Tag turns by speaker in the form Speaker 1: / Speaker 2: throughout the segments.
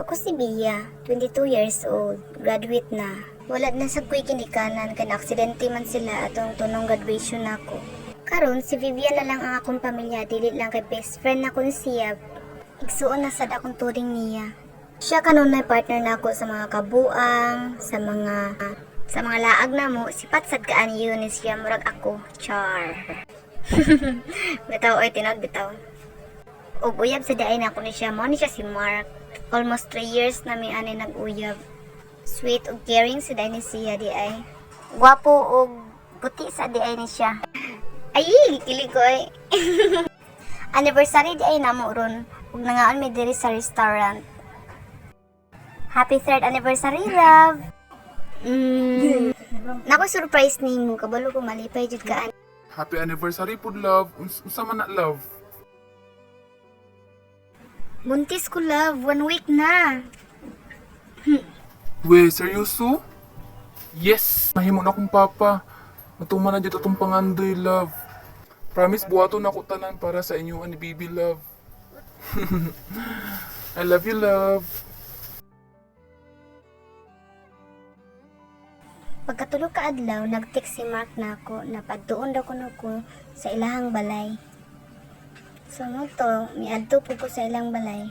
Speaker 1: Ako si Bia, 22 years old, graduate na. Wala na sa kuy kinikanan kay naaksidente man sila atong tunong graduation nako. Karon si Vivian na lang ang akong pamilya, dili lang kay best friend nako ni siya. Igsuon na sad akong turing niya. Siya kanunay partner nako sa mga kabuang, sa mga laag namo, sipat sad kaan yun ni siya murag ako, char. Bitaw oy, tinod bitaw. Og uyab sa diay nako ni siya, mao ni siya si Mark. Almost 3 years na mi ani nag-uyab. Sweet ug caring sa diay ni siya di ay. Gwapo og puti sa di ay ni siya. Ay, kilig ko ay. Anniversary di ay namo ron ug nangaon mi diri sa restaurant. Happy third anniversary, love. Nako surprise nimo, kabalo ko malipay jud ka.
Speaker 2: Happy anniversary pud, love. Unsa man na, love?
Speaker 1: Buntis ko, love, one week na.
Speaker 2: We, seryoso? Yes! Mahimo na akong papa. Matuman na jud atong pangandoy, love. Promise, buhaton nako tanan para sa inyo ani baby, love. I love you, love.
Speaker 1: Pagkatulog ka adlaw, nag-text si Mark nako na padtuon daw kuno ko sa ilahang balay. So mo to, miadto po ko sa ilang balay.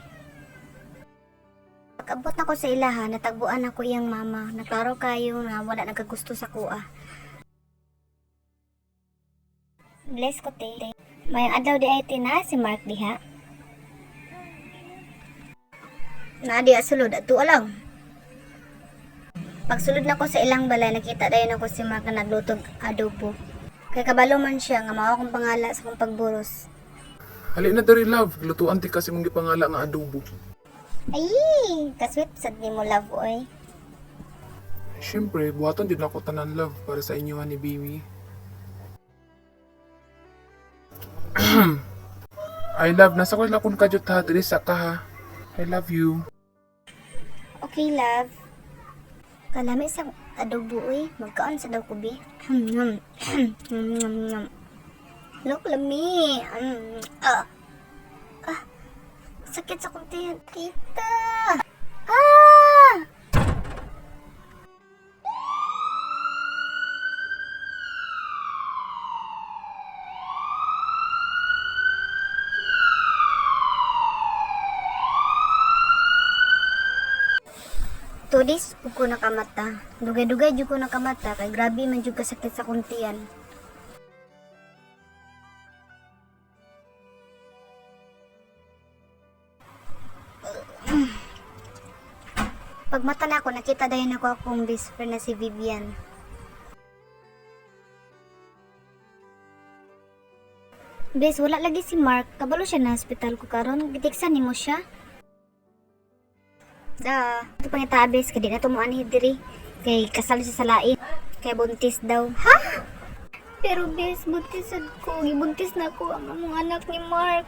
Speaker 1: Pag-abot nako sa ilaha, natagbuan ako iyang mama. Naklaro kayo na wala nagkagusto sa kuha. Bless ko te. Mayang adlaw di ay tina si Mark diha. Naa diha sulod, adto lang. Pagsulod nako sa ilang balay, nakita dayon ako si Mark na naglutog adobo. Kay kabalo man siya nga mao akong pangala sa akong pagburos.
Speaker 2: Hali na diri, love. Lutuan ti kasi mong gipangala nga adobo.
Speaker 1: Ay, kasweet sad nimo, love, oy.
Speaker 2: Siyempre, buhaton jud nako tanan, love, para sa inyo ani baby. I love, nasa ko lang kung kadyot ha, diri sa ka ha. I love you.
Speaker 1: Okay, love. Kalami sa adobo oy, magkaon sa daw kubi. Hmm, hmm, hmm, hmm. Look, lami. Ah. Ah. Sakit sa kong tiyan, tita. Ah! 2 days po ko nakamata. Dugay-dugay jud ko nakamata kay grabe man jud kasakit sa akong tiyan. Pagmata na ako, nakita dayon ako akong best friend na si Vivian. Bes, wala lagi si Mark. Kabalo siya na hospital ko karon. Gitiksan nimo siya. Da, ito pangita bes, kay di na tumuanhi diri. Kay kasal siya sa lain. Kay buntis daw. Ha? Pero bes, buntis sad ko. Gibuntis na ko ang among anak ni Mark.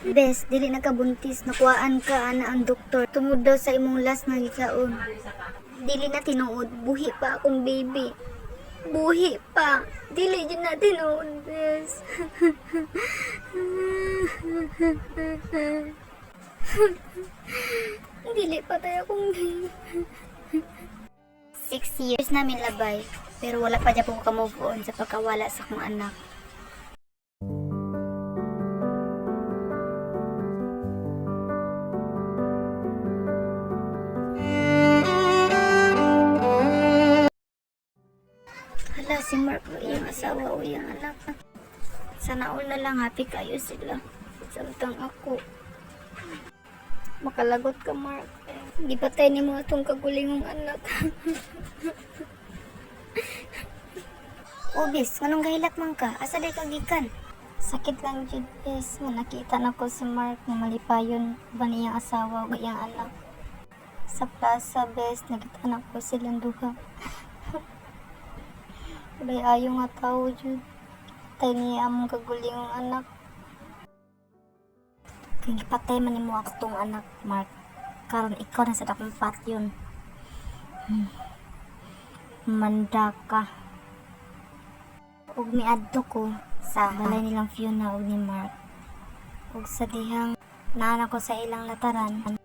Speaker 1: Bes, dili na ka buntis. Nakuhaan ka ana ang doktor. Tungod daw sa imong last nga gikaon. Dili na tinuod. Buhi pa akong baby. Buhi pa. Dili jud na tinuod, bes. Dili pa tayo akong baby. 6 years namin labay, pero wala pa niya po ka-move on sa pagkawala sa akong anak. Hala, si Mark o iyang asawa o iyang anak. Sana all na lang happy kayo sila. Samtang ako. Makalagot ka, Mark. Di pa tayo ni mga itong kagulingong anak. Obis, nganong gahilak man ka? Asa day ka gikan? Sakit lang jud, bes. Nga nakita na ko si Mark nga malipayon ba niyang asawa ug iyang anak. Sa plaza, bes, nakita na ko silang duha. Walay ayo nga tao jud. Tay niya among kagulingong anak. Kay gipatay man nimo akong anak, Mark. Karon ikaw na sa akong patyon. Manda ka. Ug miadto ko sa balay nilang Fiona ug ni Mark. Ug sa dihang Naa na ko sa ilang lataran.